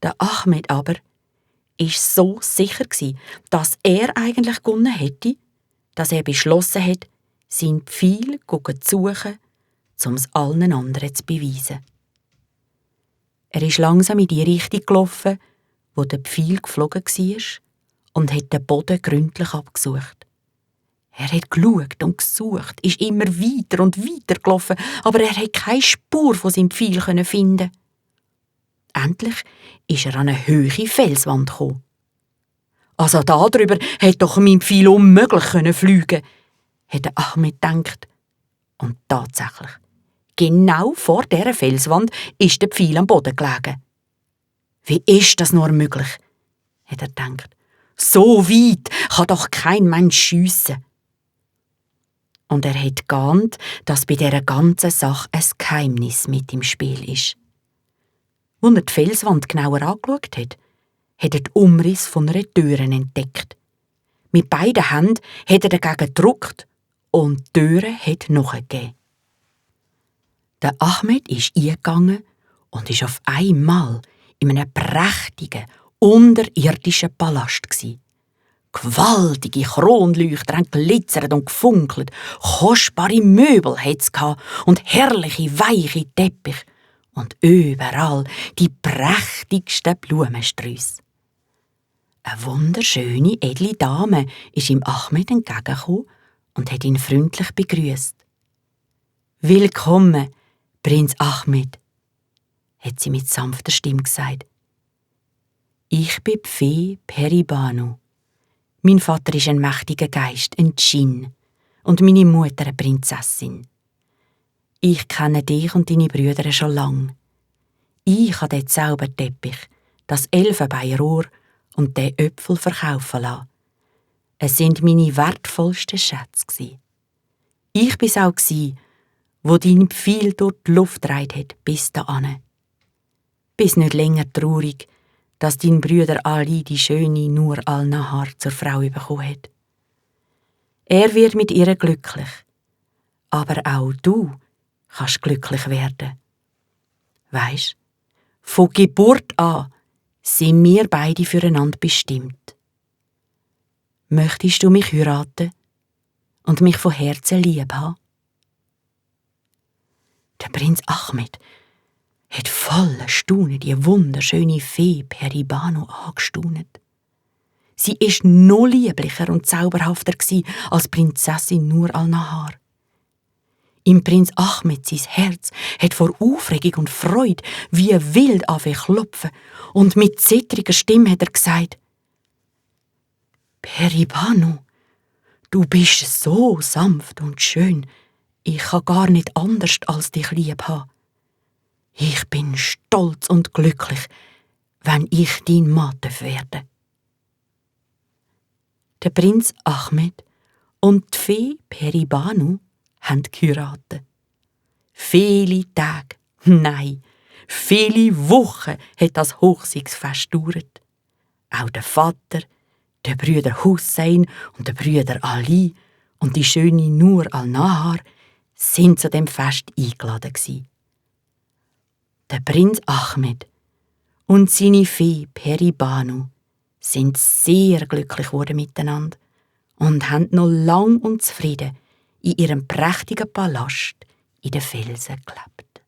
Der Ahmed aber war so sicher, dass er eigentlich gewonnen hätte, dass er beschlossen hat, seinen Pfeil zu suchen, um es allen anderen zu beweisen. Er ist langsam in die Richtung gelaufen, wo der Pfeil geflogen war, und hat den Boden gründlich abgesucht. Er hat geschaut und gesucht, ist immer weiter und weiter gelaufen, aber er hat keine Spur von seinem Pfeil finden. Endlich ist er an eine hohe Felswand gekommen. Also darüber hätte doch mein Pfeil unmöglich fliegen, hat Ahmed gedacht. Und tatsächlich, genau vor dieser Felswand ist der Pfeil am Boden gelegen. Wie ist das nur möglich? Hat er gedacht. So weit kann doch kein Mensch schiessen. Und er hat geahnt, dass bei dieser ganzen Sache ein Geheimnis mit im Spiel ist. Als er die Felswand genauer angeschaut hat er den Umriss von einer Tür entdeckt. Mit beiden Händen hat er dagegen gedrückt und die Tür hat nachgegeben. Der Ahmed ist eingegangen und ist auf einmal in einem prächtigen, unterirdischen Palast gsi. Gewaltige Kronleuchter haben glitzert und gefunkelt, kostbare Möbel hat's gehabt und herrliche, weiche Teppiche und überall die prächtigsten Blumensträusse. Eine wunderschöne, edle Dame ist ihm Ahmed entgegengekommen und hat ihn freundlich begrüßt. »Willkommen, Prinz Ahmed«, hat sie mit sanfter Stimme gesagt. »Ich bin die Fee Peribanu. Mein Vater ist ein mächtiger Geist, ein Dschinn, und meine Mutter eine Prinzessin. Ich kenne dich und deine Brüder schon lange. Ich habe den Zauberteppich, das Elfenbeinrohr und den Äpfel verkaufen lassen. Es sind meine wertvollsten Schätze. Ich war es auch, wo dein Pfeil durch die Luft getragen hat, bis dahin. Bist nicht länger traurig, dass dein Brüder Ali die schöne Nur al-Nahar zur Frau bekommen hat. Er wird mit ihr glücklich, aber auch du kannst glücklich werden. Weisst, von Geburt an sind wir beide füreinander bestimmt. Möchtest du mich heiraten und mich von Herzen lieb haben? Der Prinz Ahmed hat voller Staunen die wunderschöne Fee Peribanu angestaunet. Sie war noch lieblicher und zauberhafter als Prinzessin Nur al-Nahar. Im Prinz Ahmed sein Herz hat vor Aufregung und Freude wie wild angefangen zu klopfen, und mit zittriger Stimme hat er gesagt: »Peribanu, du bist so sanft und schön, ich kann gar nicht anders als dich lieb haben. Ich bin stolz und glücklich, wenn ich dein Mann werde.« Der Prinz Ahmed und die Fee Peribanu haben geheiratet. Viele Tage, nein, viele Wochen hat das Hochzeitsfest gedauert. Auch der Vater, der Brüder Hussein und der Brüder Ali und die schöne Nur al-Nahar sind zu dem Fest eingeladen gsi. Der Prinz Ahmed und seine Fee Peribanu sind sehr glücklich geworden miteinander und haben noch lang und zufrieden in ihrem prächtigen Palast in den Felsen gelebt.